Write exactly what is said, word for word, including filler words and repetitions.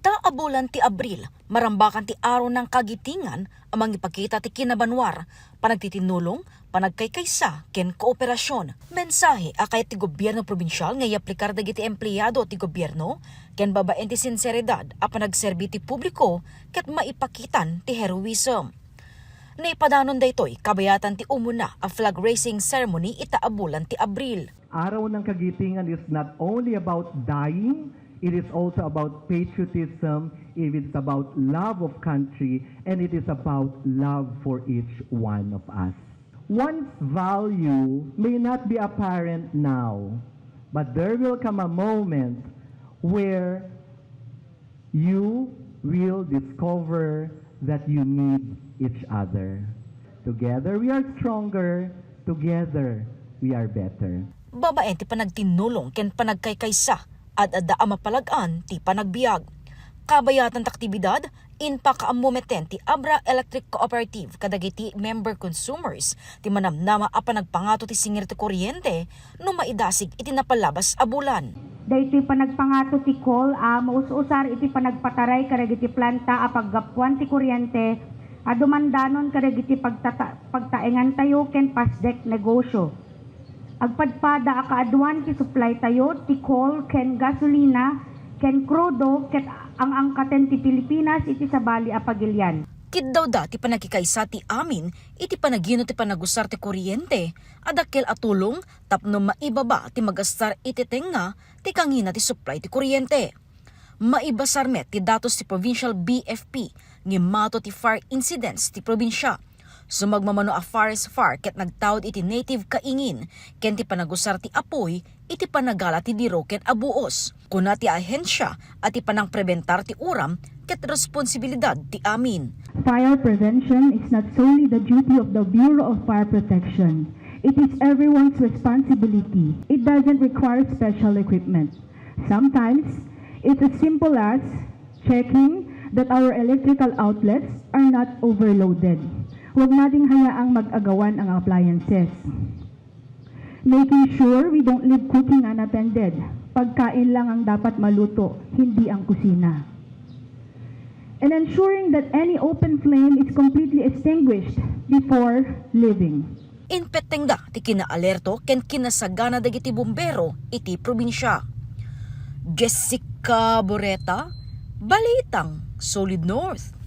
Ta a bulan ti Abril, marambakan ti Araw ng Kagitingan a mangipakita ti kinabanwar, panagtitinulong, panagkaykaysa, ken kooperasyon. Mensahe a kayat ti gobierno probinsial nga iaplikar dagiti empleyado ti gobierno ken babaen ti sinseridad a panagserbi ti publiko ket maipakitan ti heroism. Naipadanon daytoy kabayatan ti umuna a flag raising ceremony ita a bulan ti Abril. Araw ng Kagitingan is not only about dying, it is also about patriotism, it is about love of country, and it is about love for each one of us. One's value may not be apparent now, but there will come a moment where you will discover that you need each other. Together we are stronger, together we are better. Babaen ti panagtinulong ken panagkaykaysa, ad-adda a mapalag-an ti panagbiag. Kabayatan ti aktibidad, impakaammo metten ti Abra Electric Cooperative kadagiti member consumers ti manamnama a panagpangato ti singir ti kuryente no maidasig iti napalabas a bulan. Daytoy panagpangato ti call a maus-usar iti panagpataray kadagiti planta a paggapuan ti kuryente a dumandanon kadagiti pagtata-, pagtaengantayo ken PASDEC negosyo. Agpadpada a kaaduan ti supply tayo ti coal ken gasolina ken krudo ket ang-angkaten ti Pilipinas iti sabali a pagilian. Kiddawda ti panagkikaysa ti amin iti panagino ti panagusar ti kuryente a dakkel a tulong tapno maibaba ti magastar iti tengnga ti kangina ti supply ti kuryente. Maibasar met ti datos ti Provincial B F P nga immato ti fire incidents ti probinsya. Sumagmamano a forest fire ket nagtaud iti native kaingin ken ti panagusar ti apoy iti panagala ti diro ken a buos. Kuna ti ahensya a ti panangprebentar ti uram ket responsibilidad ti amin. Fire prevention is not solely the duty of the Bureau of Fire Protection. It is everyone's responsibility. It doesn't require special equipment. Sometimes, it's as simple as checking that our electrical outlets are not overloaded. Huwag nating hayaang mag-agawan ang appliances. Making sure we don't leave cooking unattended. Pagkain lang ang dapat maluto, hindi ang kusina. And ensuring that any open flame is completely extinguished before leaving. Impettengda ti kinaalerto ken kinasagana dagiti bumbero iti probinsya. Jessica Boreta, Balitang Solid North.